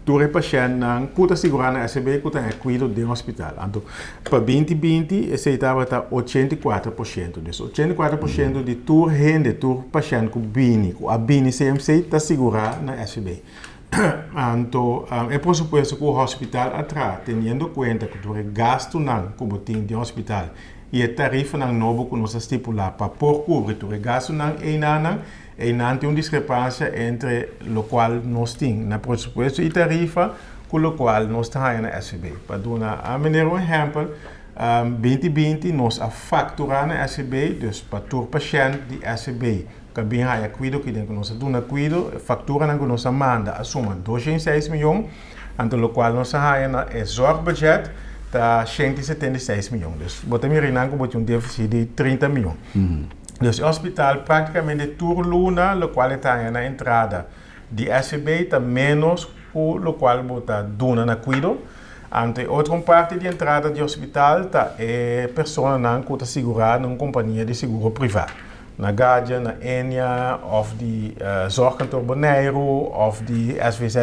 tur e pashèntnan ku ta sigurá na SVB ku ta haña kuido den hospital. Anto pa 2020 esei tabata 84%. Dus 84% di tur hende, tur pashènt ku bini, ku a bini CMC ta sigurá na SVB. Anto e presupuesto ku hospital a traha teniendo kuenta ku tur e gastunan ku bo tin den hospital i e tarifanan nobo ku nos a stipulá pa por kubri tur e gastunan einanan, einan tin un diskrepansia entre lokual nos tin na presupuesto i tarifa. ku lokual nos ta haña na SVB. Pa duna a manera un ehèmpel, 2020 nos a fakturá na SVB, dus pa tur pashènt di SVB ku a bin haña kuido aki den ku nos a duna kuido, e fakturanan ku nos a manda a suma 206 mion, anto lokual nos a haña na e zorgbudget ta 176 mion. Dus bo ta mira einan ku bo tin un défisit di 30 mion. Dus e hospital práktikamente tur luna lokual e ta haña na entrada di SVB ta ménos ku lokual bo ta duna na kuido. Anto e otro un parti di entrada di hospital ta e personanan ku ta sigurá na un kompania di seguro privá, na Guardian, na Ennia òf di Zorgkantoor Boneiru òf di SVZ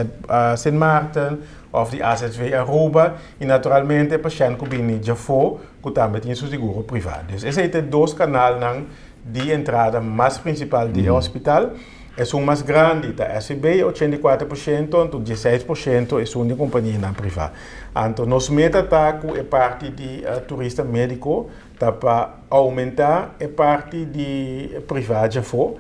Sint Maarten òf di AZV Aruba i naturalmente e pashènt ku bini djafó ku tambe tin su seguro privá. Dus esei ta e dos kanalnan di entrada mas prinsipal di e hospital. Esun mas grandi ta SVB, 84%, anto 16% esun di kompanianan privá. Anto nos meta ta ku e parti di turista médiko ta pa oumentá e parti di privá djafó.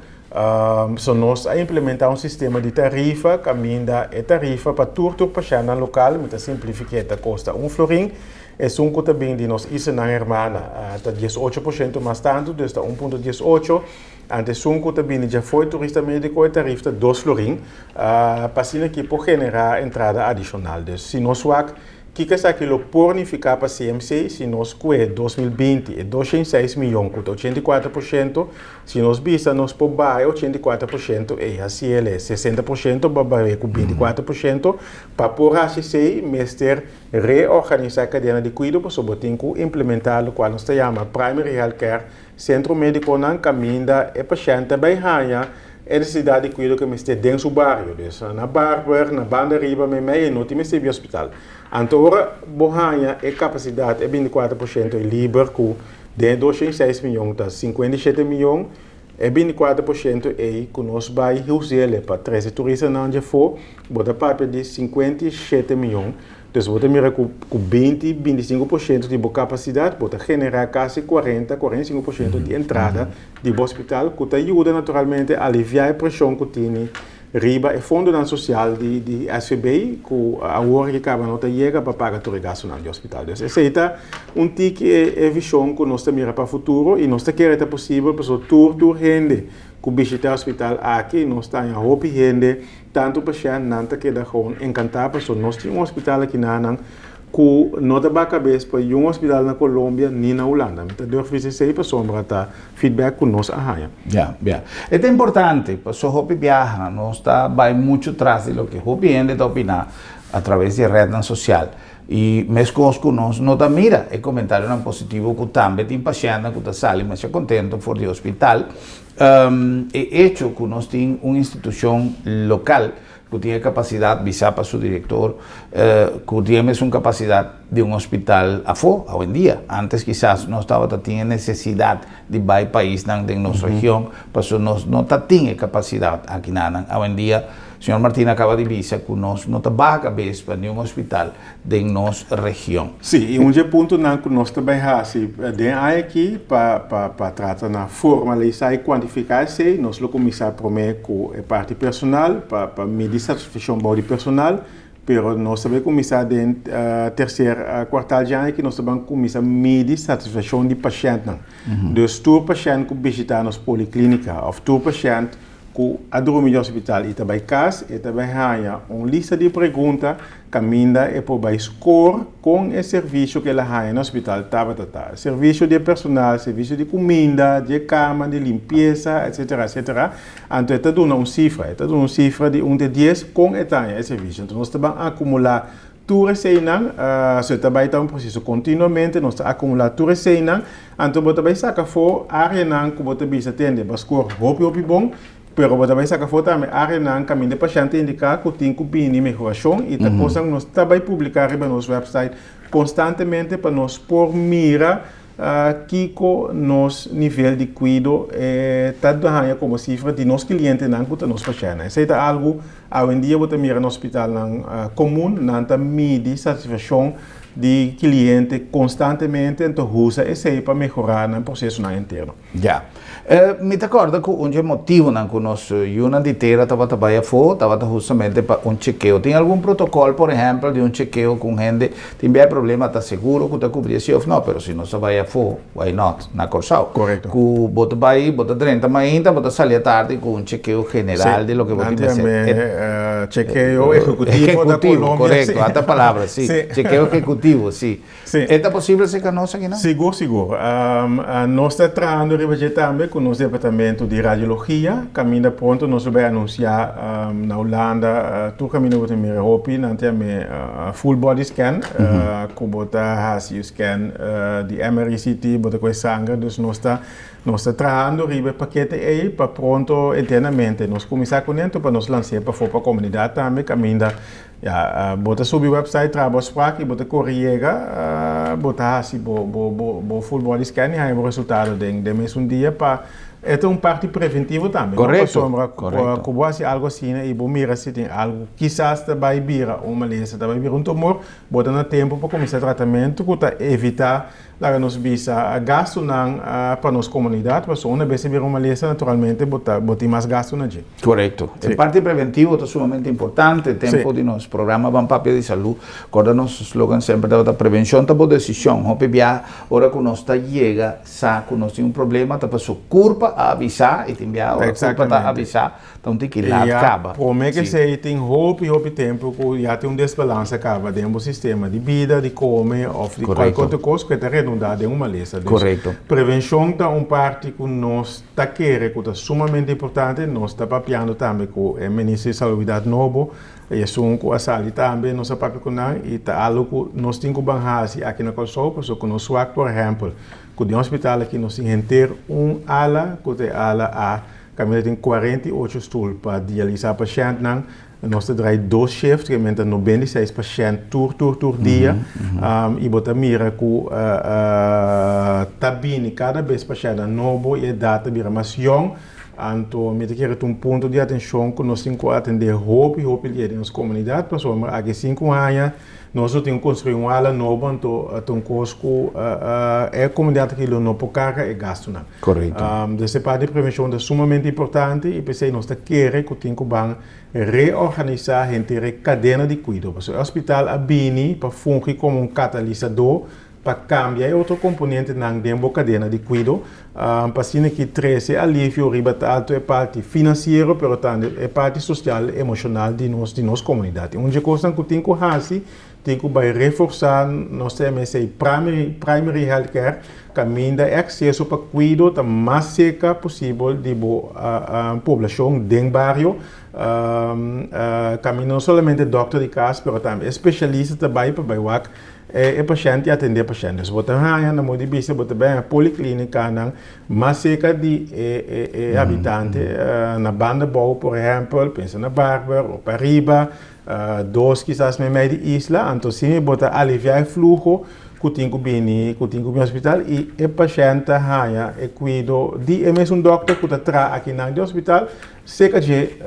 So nos a implementá un sistema di tarifa kaminda e tarifa pa tur tur pashèntnan lokal, mi ta simplifik'é, ta kosta un florin. Esun ku ta bin di nos islanan hermana ta 18% mas tantu, dus ta 1.18. Ante esun ku ta bini djafó e turista médiko e tarif ta 2 florin, pa asina aki por generá entrada adishonal. Dus si nos wak kiko esaki lo por nifiká pa CMC si nos kue 2020 e 206 mion ku ta 84%, si nos bisa nos por baha e 84% ei hasié 60% pa baha ku 24%, pa por hasi esei mester reorganisá kadena di kuido, pasobra bo tin ku implementá lokual nos ta yama primary health care, sentro médikonan kaminda e pashènt ta bai haña e nesesidat di kuido ku mester den su bario. Dus na Barber, na banda riba meimei, e no tin mester bai hospital. Anto ora bo haña e kapasidat, e 24% e liber ku den 206 mion ta 57 mion, e 24% ei ku nos bai us'é pa trese turistanan djafó, bo ta papia di 57 mion. Dus bo ta mira ku 20, 25% di bo kapasidat, bo ta generá kasi 40, 45% di entrada di bo hospital, ku ta yuda naturalmente aliviá e preshon ku tin riba e fondonan sosial di SVB, ku awor ku kaba no ta yega pa paga tur e gastunan di hospital. Dus esei ta un tiki e vishon ku nos ta mira pa futuro i nos ta kere ta posibel, pasobra tur hende ku bishitá hospital aki, nos ta hopi hende, tantu pashènt nan ta keda gewoon enkantá, pasobra nos tin un hospital aki nan ku no ta baha kabes pa un hospital na Colombia ni na Hulanda. Mi ta durf bisa esei pasobra ta feedback ku nos a haña. Ja. E ta importante, pasobra hopi biaha, nos ta bai muchu tras di loke hopi hende ta opiná a traves di retnan sosial. I meskos ku nos no ta mira e komentarionan positivo ku tambe tin pashèntnan ku ta sali masha kontentu for di hospital. E echo ku nos tin un institushon lokal ku tin e kapasidat bisá pa su direktor, ku tin e mesun kapasidat di un hospital afó awendia. Antes kisas nos tabata tin e nesesidat di bai paisnan den nos region, pasobra nos no ta tin e kapasidat akinanan. Awendia, señor Martina a kaba di bisa ku nos no ta baha kabes pa niun hospital den nos region. Sí, i un di e puntonan ku nos ta bai hasi den aña aki pa trata na formalisá i kuantifiká esei, nos lo kuminsá promé ku e parti personal, pa midi satisfakshon bou di personal, pero nos ta bai kuminsá den terser kuartal di aña aki, nos ta bai kuminsá midi satisfakshon di pashèntnan. Dus tur pashènt ku bishitá nos poliklínika òf tur pashènt ku a drumi di hospital i ta bai kas, e ta bai haña un lista di pregunta kaminda e por bai score kon e servisio ku el a haña na hospital tabata ta. Servisio di personal, servisio di kuminda, di kama, di limpiesa, etcetera, etcetera. Anto e ta duna un sifra, e ta duna un sifra di 1 te 10 kon e ta haña e servisio. Anto nos ta ban akumulá tur eseinan, so ta bai ta un proseso kontinuamente, nos ta akumulá tur eseinan, anto bo ta bai saka afó áreanan ku bo ta bisa tende, bo a score hopi hopi bon, pero bo ta bai saka afó tambe áreanan kaminda e pashènt ta indiká ku tin ku bini mehorashon i ta kosnan ku nos ta bai publiká riba nos website konstantemente pa nos por mira kiko nos nivel di kuido ta haña komo sifra di nos klientenan ku ta nos pashèntnan. Esei ta algu awendia bo ta mira na hospitalnan komun, nan ta midi satisfakshon. di cliente constantemente anto usa esey pa mehora nan procesonan interno. Ya. Mi ta corda cu un dje motivonan cu nos yunan di tera tabata bay afo tabata hustamente pa un chekeo. Tin algun protocol, por ehempel, di un chekeo cu un hende tin bia e problema ta seguro cu ta cubri esi of no, pero si nos ta bay afo, why not, na Corsou. Correcto. Cu bo ta bay, bo ta drenta mainta, bo ta sali atardi cu un chekeo general di loke bo tin mester. Nan ta chekeo ejecutivo na Colombia. Correcto, ata palabra, si. Chekeo ejecutivo, si. Sí. E ta posibel serka nos aki nan? Sigur, sigur. Nos ta trahando riba dje tambe ku nos departamento di radiologia. Kaminda pronto nos lo bai anunsiá na Hulanda tur kaminda bo ta mira hopi nan ta yam'é full body scan ku bo ta hasi scan di MRI, CT, bo ta kohe sanger. Dus nos ta nos ta trahando riba e pakete ei pa pronto internamente nos kuminsá kuné pa nos lans'é pafó pa komunidat tambe kaminda Ya, bo ta subi website traha bo afspraak y bo ta corre yega, bo ta haci bo bo bo bo full body scan y haya bo resultado den den mes un dia pa e ta un parti preventivo tambe, no? Correcto, Pasobra correcto. cu bo haci algo asina y bo mira si tin algo kisas ta bay bira un malesa, ta bay bira un tumor, bo ta na tempo pa cuminsa tratamento cu ta evita Laga nos bisa gastunan pa nos komunidat, pasobra una bes e bira un malesa naturalmente bo ta bo tin mas gastu na dje. Korekto. E parti preventivo ta sumamente importante. Tempu di nos programa Ban Papia di Salú, kòrda nos slogan semper tabata Prevenshon ta bo desishon. Hopi bia ora ku nos ta yega sa ku nos tin un problema ta pasobra kurpa a avisá i tin bia ora kurpa ta avisá Ta un tiki laat kaba. Ya prome ke esei tin hopi hopi tempu ku ya tin un desbalansa kaba den bo sistema di bida, di kome òf di kualke otro kos ku e ta redundá den un malesa. Dus prevenshon ta un parti ku nos ta kere ku ta sumamente importante. Nos ta papiando tambe ku e minister di salubridat nobo i esun ku a sali tambe nos a papia ku nan i ta algu ku nos tin ku ban hasi aki na Kòrsou pasobra ku nos wak por ehèmpel ku den hospital aki nos tin henter un ala ku ta e ala A. Kaminda tin 48 stul pa dialisá pashèntnan. Nos ta drai dos shift, ke men ta 96 pashènt tur tur tur dia. I bo ta mira ku ta bini kada bes pashèntnan nobo i edat ta bira mas yòn. Anto mi ta kere ta un punto di atenshon ku nos tin ku atendé hopi hopi dia den nos komunidat pasobra aki sinku aña Nos lo tin ku konstruí un ala nobo, anto ta un kos ku e komunidat aki lo no por karga e gastunan. Korekto. Dus e parti di prevenshon ta sumamente importante i p'esei nos ta kere ku tin ku ban reorganisá henter e kadena di kuido. Pasobra e hospital a bini pa fungi komo un katalisadó pa kambia e otro komponentenan den bo kadena di kuido, pa asina ki trese alivio riba tantu e parti finansiero pero tambe e parti sosial i emoshonal di nos di nos komunidat. I un dje kosnan ku tin ku hasi, tin ku bai reforsá nos ta yama esei primary primary health care, kaminda e akseso pa kuido ta mas serka posibel di bo poblashon den bario, kaminda no solamente dòkter di kas pero tambe e spesialista ta bai pa bai wak E pashènt i atendé e pashènt. Dus bo ta haña na modo di bista bo ta bai na poliklínikanan mas serka di e habitante na banda bou por ehèmpel, pensa na Barber o pariba, dos kisas meimei di isla, anto asina bo ta aliviá e fluho ku tin ku bini ku tin ku bini hospital i e pashènt ta haña e kuido di e mesun dòkter ku ta traha akinan di hospital. Serka dje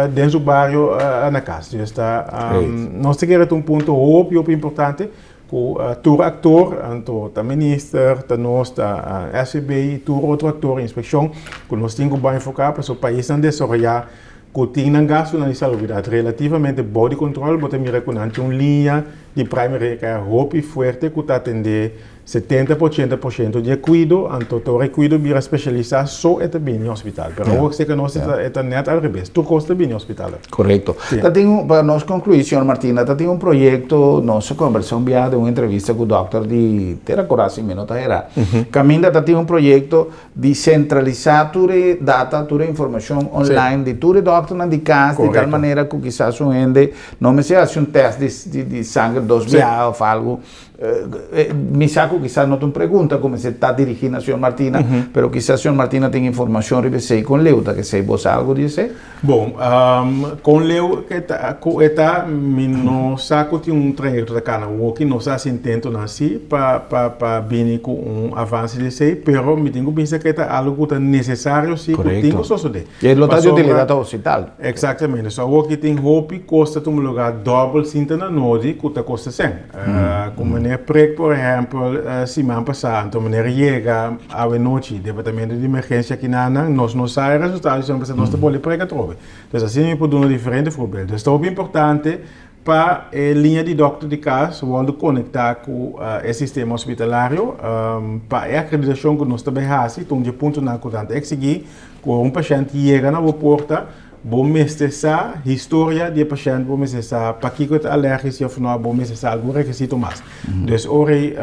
den su bario na kas. Dus ta nos ta kere ta un punto hopi hopi importante ku tur aktor, anto ta minister, ta nos, ta SVB i tur otro aktor, inspekshon, ku nos tin ku bai enfoká pasobra paisnan desaroyá ku tin nan gastunan di salubridat relativamente bou di kontrol, bo ta mira ku nan tin un liña di primary care hopi fuerte ku ta atendé 70 pa 80% di e kuido, anto ta ora e kuido bira spesialisá so e ta bini hospital. Pero awor seka nos e ta nèt al rebes, tur kos ta bini hospital. Korekto. Ta tin un, pa nos konkluí señor Martina, ta tin un proyekto, nos a kombersá un biaha den un entrevista ku dòkter di Tera Korá si mi no ta erá, kaminda ta tin un proyekto di sentralisá tur e data, tur e informashon online di tur e dòkternan di kas, di tal manera ku kisas un hende no mester hasi un tèst di sanger dos biaha òf algu. Mi sa ku kisas no ta un pregunta ku mester ta dirigí na señor Martina, pero kisas señor Martina tin informashon riba esei. Kon leu ta esei? Bo sa algu di esei? Bon, kon leu ku e ta, mi no sa ku tin un trayekto ta kana woki, nos a hasi intentonan si pa pa bini ku un avanse di esei, pero mi tin ku bisa ku e ta algu ku ta nesesario si ku tin ku sosodé. E lo ta di utilidat ta hospital. Exactamente. So awor ki tin hopi kos ta tuma lugar dòbel sinta na nodi ku ta kosta sèn. Ku meneer prek por ehèmpel siman pasá, anto meneer yega awe nochi departamento di emergensia kinanan, nos no sa e resultado di siman pasá, nos ta bolbe prek atrobe. Dus asina mi por duna diferente voorbeeld. Dus ta hopi importante pa e liña di dòkter di kas wòrdu konektá ku e sistema hospitalario pa e akreditashon ku nos ta bai hasi ta un di e puntonan ku nan ta eksigí ku ora un pashènt yega na bo porta bo mester sa historia di e pashènt, bo mester sa pakiko e ta alèrgis òf nò, bo mester sa algun rekisito mas. Dus ora ei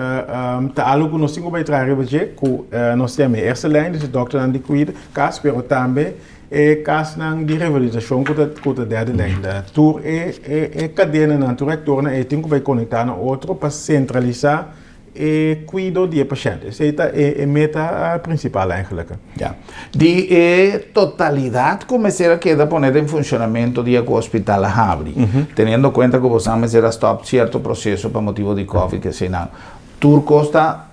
ta algu ku nos tin ku bai traha riba dje ku nos ta yama e eerste lijn, dus e dòkternan di kuido kas pero tambe E kasnan di rehabilitashon ku ta ku ta derde lijn da tur e e e kadenanan tur e aktornan ei tin ku bai konektá na otro pa sentralisá e kuido di e pashènt. Esei ta e e meta prinsipal eigenlik. Ya. Di e totalidat ku mester a keda pone den funshonamentu dia ku hospital a habri, teniendo kuenta ku bosan mester a stòp sierto proseso pa motibu di covid eseinan, tur kos ta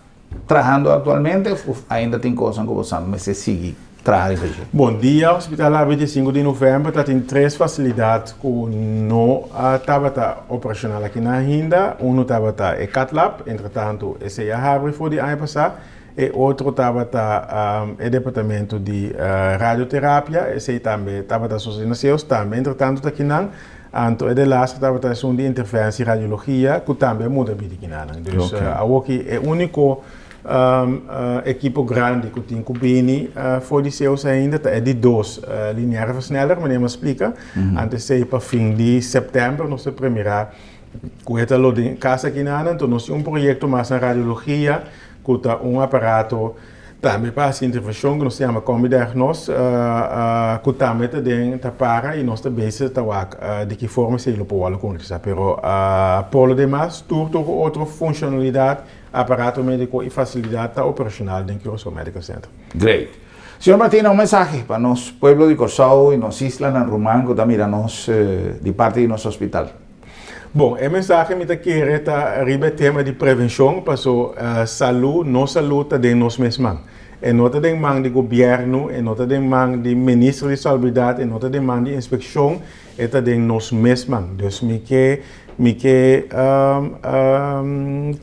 Trahando aktualmente of ainda tin kosnan ku boso mester sigui traha riba dje? Bon dia, Hospital A 25 di novèmber ta tin tres fasilidat ku no tabata operashonal akinan ainda. Unu tabata e Cat Lab, entretantu esei a habri for di aña pasá. E otro tabata e departamento di radioterapia, esei tambe tabata sosodé na Seos, tambe entretantu ta akinan. Anto e delaster tabata esun di interventie radiologia ku tambe a muda bidi kinanan. Dus awoki e úniko ekipo grandi ku tin ku bini for di Zeeuws ainda ta e di dos lineaire versneller, manera mi a splika. Anto esei pa fin di sèptèmber nos ta premirá ku e ta lo den kas akinanan. Anto nos tin un proyekto mas na radiologia ku ta un aparato Tambe pa hasi intervenshon ku nos ta yama kombidiagnos ku tambe ta den ta para i nos ta bezig ta wak di ki forma esei lo por wòrdu konkretisá. Pero por lo demas tur tur otro funshonalidat, aparato médiko i fasilidat ta operashonal den Curaçao Medical Center. Great. Señor Martina, un mensahe pa nos pueblo di Kòrsou i nos islanan ruman ku ta mira nos di parti di nos hospital. Bon, e mensahe mi ta kere ta riba e tema di prevenshon, paso salú, nos salú ta den nos mes man. E no ta den man di gobièrnu, e no ta den man di minister di salubridat, e no ta den man di inspekshon, e ta den nos mes man. Dus mi ke mi ke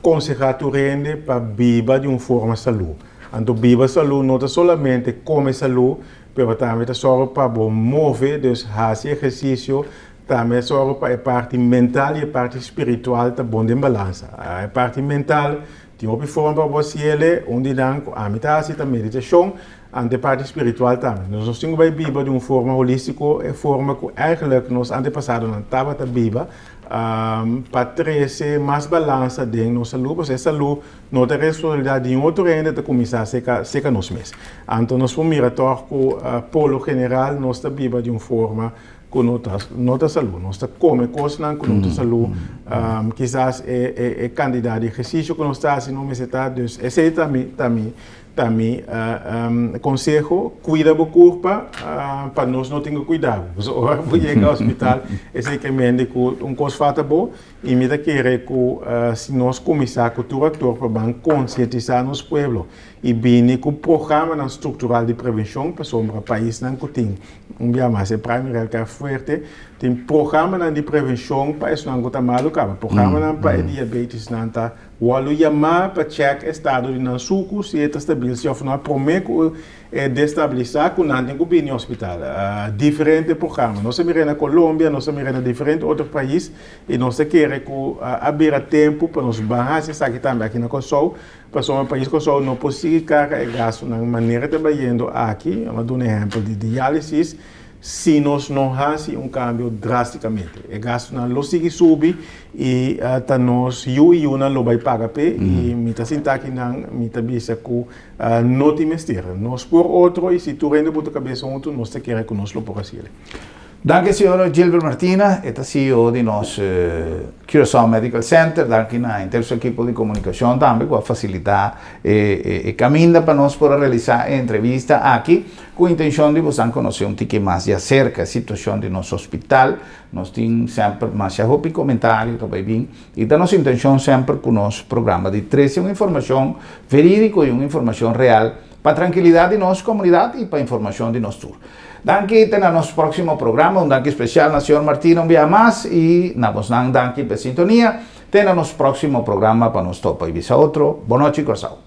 konsehá tur hende pa biba di un forma salú. Anto biba salú no ta solamente kome salú, pero tambe ta sòru pa bo move, dus hasi ehersisio, Tambe sòru pa e parti mental i e parti spiritual ta bon den balansa. E parti mental tin hopi forma pa bo hasi el, un di nan ku ami ta hasi ta meditashon, anto e parti spiritual tambe. Nos nos tin ku bai biba di un forma holístiko, e forma ku eigentlik nos antepasadonan tabata biba pa trese mas balansa den nos salú, pasobra e salú no ta responsabilidat di un otro hende, ta kuminsá serka serka nos mes. Anto nos por mira tòg ku por lo general nos ta biba di un forma ku no ta no ta salú. Nos ta kome kosnan ku no ta salú. Kisas e e e kantidat di ehersisio ku nos ta hasi no mester ta. Dus esei ta mi ta mi ta mi konseho, kuida bo kurpa pa nos no tin ku kuida bo. Pasobra ora bo yega hospital esei ke mende ku un kos falta bo i mi ta kere ku si nos kuminsá ku tur aktor pa ban konsientisá nos pueblo i bini ku programanan struktural di prevenshon pasobra paisnan ku tin Un bia mas e primary health care fuerte tin programanan di prevenshon pa esnan ku ta malu kaba. Programanan pa e diabetisnan ta wòrdu yamá pa chèk estado di nan suku si e ta stabil si òf no promé ku e destabilisá ku nan tin ku bini hospital. Diferente programa. Nos a mira na Colombia, nos a mira na diferente otro pais i nos ta kere ku a bira tempu pa nos ban hasi esaki tambe aki na Kòrsou. Pasobra pais Kòrsou no por sigui karga e gastunan manera ta bayendo aki, mi a duna ehèmpel di diálisis, si nos no hasi un kambio drástikamente. E gastunan lo sigui subi i ta nos yu i yunan lo bai paga p'e i mi ta sinta akinan mi ta bisa ku no tin mester. Nos por otro i si tur hende buta kabes huntu nos ta kere ku nos lo por hasiel. Danki señor Gilbert Martina, e ta CEO di nos Curaçao Medical Center. Danki na henter su ekipo di komunikashon tambe ku a fasilitá e kaminda pa nos por a realisá e entrevista aki ku intenshon di bosan konosé un tiki mas di aserka e situashon di nos hospital. Nos tin semper masha hopi komentario ta bai bin i ta nos intenshon semper ku nos programa di trese un informashon verídiko i un informashon real pa trankilidat di nos komunidat i pa informashon di nos tur. Danki te na nos próksimo programa. Un danki spesial na señor Martina un bia mas i na bosnan danki p'e sintonia. Te na nos próksimo programa pa nos topa i bisa otro. Bon nochi Kòrsou.